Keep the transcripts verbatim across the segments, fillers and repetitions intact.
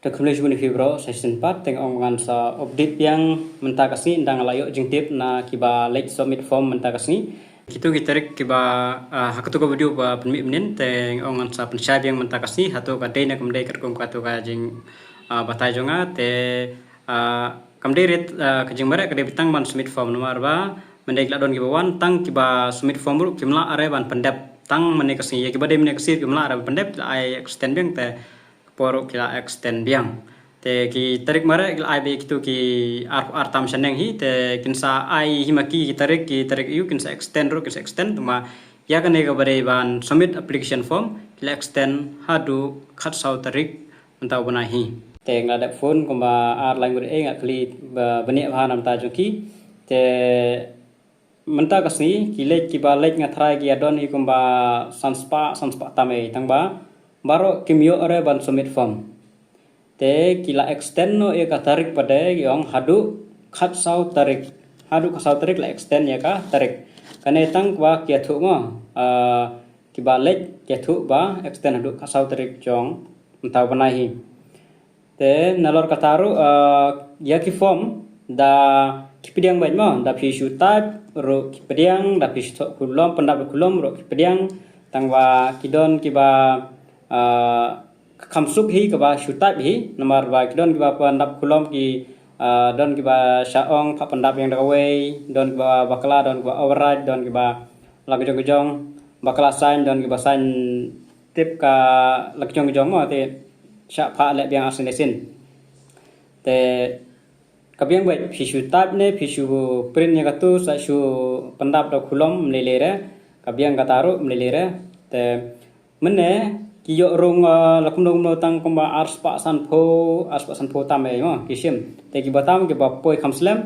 Te khublei shibun ïa phi bro, sa shisien pat te nga ong ngan sa update biang mynta ka sngi, ynda nga la ïoh jingtip na kiba leit submit form mynta ka sngi. Kito ki tarik kiba, ah, ha kato ka video ba pynmih mynnin te nga ong ngan sa pynshai biang mynta ka sngi, hato ka dei ne kam dei katkum kato ka jing, ah, batai jong nga te, ah, kam dei rit, ah, ka jingmareh ka dei tang ban submit form namar ba mynta ki la don kiba wan tang kiba submit form ruh kim lah re ban pyndep tang mynne ka sngi, ïa kiba dei mynne ka sngi kim lah re ban pyndep, la ai extend biang te ka por ruh ki la extend biang. Te ki tarik mareh ki la ai beit kito ki ar, ar tam shaneng hi, te kin sa ai hi ma ki, ki tarik, ki tarik ïa u kin sa extend ruh, kin sa extend, tangba ïa kane kaba dei ban submit application form ki la extend haduh khatsaw tarik mynta u bnai hi. Te nga la dep phone kumba ar lai ngut, eh, nga kylli ba bniah bha na bynta jong ki. Te mynta ka sngi ki leit, kiba leit nga tharai ki ïa don hi kumba san spah, san spah tam ei, tangba baroh kim ïoh re ban submit form. Te ki la extend noh ïa ka tarik pat de, ki ong haduh khatsaw tarik. Haduh khatsaw tarik la extend ïa ka tarik. Kane tang ba ki ïathuh mo, ah, kiba leit ki ïathuh ba extend haduh khatsaw tarik jong mynta u bnai hi. Te nalor kata ruh, ah, ïa ki form da ki pdiang beit mo, da phi shu type ruh ki pdiang, da phi shu thoh khulom, pyndap khulom ruh ki pdiang, tangba ki don kiba, ah, kham suk hi kaba shu type hi, namar ba ki don kiba pyndap khulom ki, ah, don kiba shah ong phah pyndap ïa nga da kawei, don kiba bakla, don kiba override, don kiba la ka jong ka jong, bakla sign, don kiba sign tip ka la ka jong ka jong mo, te shah phah leh biang arsien laisin. Te ka biang beit phi shu type ne phi shu print ïa katu sa shu pyndap da khulom, ym lei lei re. Ka biang kata ruh, ym lei lei re. Te mynne ki ïoh rung, ah, la kumno kumno tang kumba ar spah sanphew, ar spah sanphew tam ei mo ki shim. Te kiba tam kiba poi kham slem,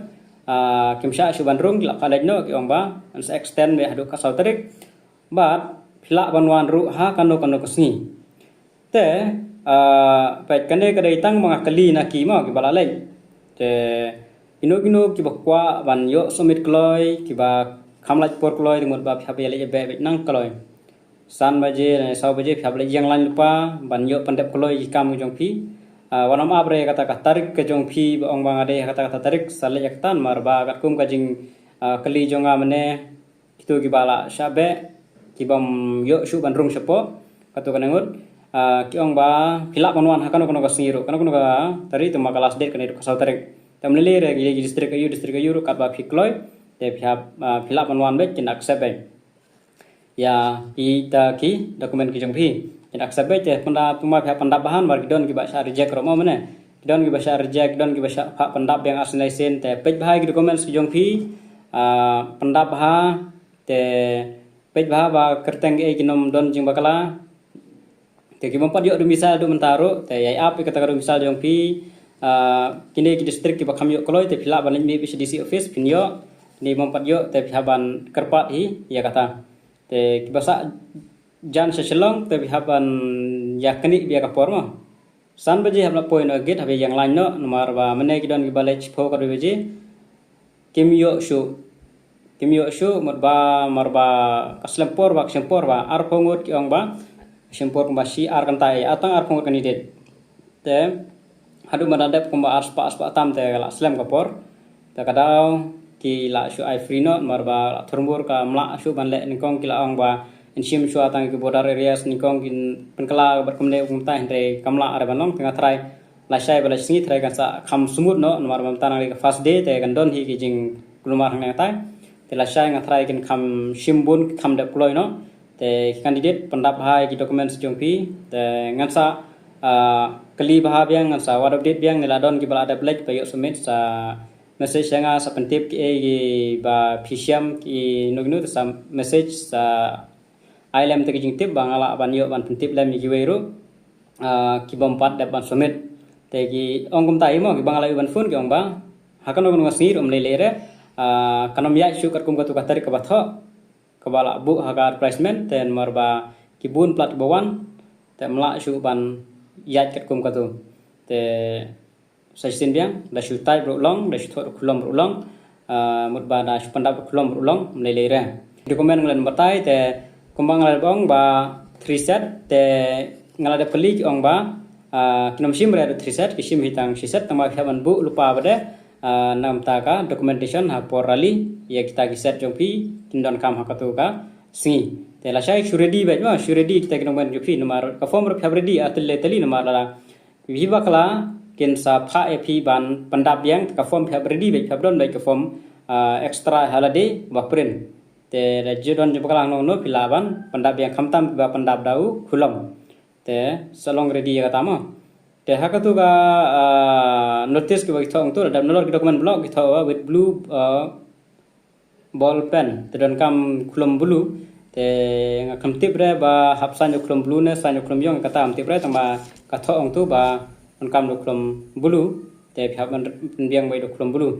ah, kim shah shu ban rung, ki la phah leit noh, ki ong ba ngan sa extend beit haduh khatsaw tarik. Bad phi lah ban wan ruh ha kano kano ka sngi. Te, ah, peit kane ka dei tang ba nga kylli na ki mo kiba la leit. Te kino kino kiba kwah ban ïoh submit kloi, kiba kham lait por kloi, te mut ba phi hap ïa leit ïa beh beit nang kloi san baje ne saw baje phi hap leit ïeng lain lypa ban ïoh pyndep kloi ki kam ki jong phi. Ah, wat nym ap re kata ka tarik ka jong phi ba ong ba nga dei ha kata kata tarik sa leit ïa kata, namar ba katkum ka jing, ah, kylli jong nga mynne, kito kiba la shah beh, kibym ïoh shuh ban rung shapoh, kato kane ngut, ah, ki ong ba phi lah ban wan ha kano kano ka sngi ruh, kano kano ka tarik, tangba ka last date kane ruh khatsaw tarik. Te ym lei lei re ïa ki district aïu, district aïu ruh, katba phi kloi te phi hap, ah, phi lah ban wan beit, kin accept beit ïa kita ki document ki jong phi. Kin accept beit te pynda, tangba phi hap pyndap bha namar ki don kiba shah reject ruh mo mynne. Ki don kiba shah reject, ki don kiba shah phah pyndap biang arsien laisin, te peit bha ïa ki documents ki jong phi, ah, pyndap bha, te peit bha ba kyrteng kiei, kin ym don jingbakla. Te kibym pat ïoh domicile haduh mynta ruh, te ïai ap ïa kata ka domicile jong phi, ah, kine ki district kiba kham ïoh kloi, te phi lah ban leit mih beit sha D C office, phin ïoh, kine bym pat ïoh, te phi hap ban kyrpad hi ïa kata. Te kiba sah jan sha Shillong, te phi hap ban ïa knieh beit ïa ka por mo. San baje hap la poi noh gate, hap ïeng lain noh, namar ba mynne ki don kiba leit shiphew ka dei baje. Kim ïoh shuh. Kim ïoh shuh, mut ba, namar ba ka slem por ba, ka slem por ba, arphew ngut ki ong ba, ka slem por kumba shi ar kynta ei, tang arphew ngut kane dei. Te haduh mynta dep kumba ar spah, ar spah tam te ka la slem ka por. Te ka daw ki la shu ai free noh, namar ba la thurmbur, kam lah shuh ban leh, nyngkong ki la ong ba yn shim shuwa tang ki border areas, nyngkong kin pynkylla bad kumne kumta, hynrei kam lah re ban long. Te nga tharai lashai bad lashisngi tharai kan sa kham smooth noh, namar ba mynta nang dei ka first day, te kan don hi ki jingkulmar hangne hanghtai. Te lashai nga tharai kin kham shim bun, kham dep kloi noh. Te ki candidate pyndap bha ïa ki documents jong phi. Te ngan sa, ah, kylli bha biang, ngan sa wad update biang, ne la don kiba la dep leit ba ïoh submit, sa message ïa nga, sa pyntip kiei kiba phi shem, kino kino, te sa message, sa ai lem te ki jingtip ba nga lah ban ïoh ban pyntip lem ïa kiwei ruh, ah, kibym pat dep ban submit. Te ki ong kumta hi mo, kiba nga la ïoh ban phone ki ong ba ha kano kano ka sngi ruh ym lei lei re, ah, kan ym ïaid shuh katkum katu ka tarik kaba thoh, kaba la buh ha ka advertisement, te namar ba ki bun palat kiba wan, te ym lah shuh ban ïaid katkum katu. Te sa shisien biang, da shu type ruh long, da shu thoh ruh khulom ruh long, ah, mut ba da shu pyndap ruh khulom ruh long, ym lei lei re. Document nga la dep batai, te kumba nga la dep ong ba three set, te nga la dep kylli ki ong ba Ah, kin ym shim re da three set, ki shim hi tang shi set, tang ba phi hap ban buh lypa bad, ah, namar ka documentation ha por rally, ïa kita ki set jong phi kin donkam ha katu ka sngi. Te lashai shu ready beit mo, shu ready kita ki document jong phi, namar ka form ruh phi hap ready, ah, tylli tylli namar lada phi bakla kin sa phah ïa phi ban pyndap biang, ka form phi hap ready beit, phi hap don beit ka form, ah, extra ha lade ba print. Te da ju don ju bakla hangno hangno phi lah ban pyndap biang, khamtam ba pyndap da u khulom. Te sa long ready ïa kata mo. Te ha katu ka, ah, notice kiba ki thoh hangtu, lada nalor ki document block ki thoh, ah, with blue, ah, ball pen, te donkam khulom blue. Te nga khlem tip re ba hap sign da u khulom blue ne sign da u khulom ïong, kata ngam tip re, tang ba ka thoh hangtu ba donkam da u khulom blue. Te phi hap ban pynbiang beit da u khulom blue.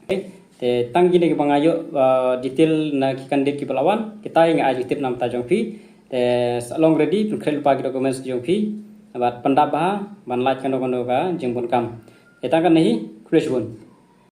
Okay. Te tang kine kiba nga ïoh, ah, detail na ki candidate kiba la wan, kita hi nga ai jingtip namar ta jong phi. Te sa long ready, pynkhreh lypa ki documents jong phi, bad pyndap bha ban lait kano kano ka jingbun kam. Te tang kane hi, khublei shibun.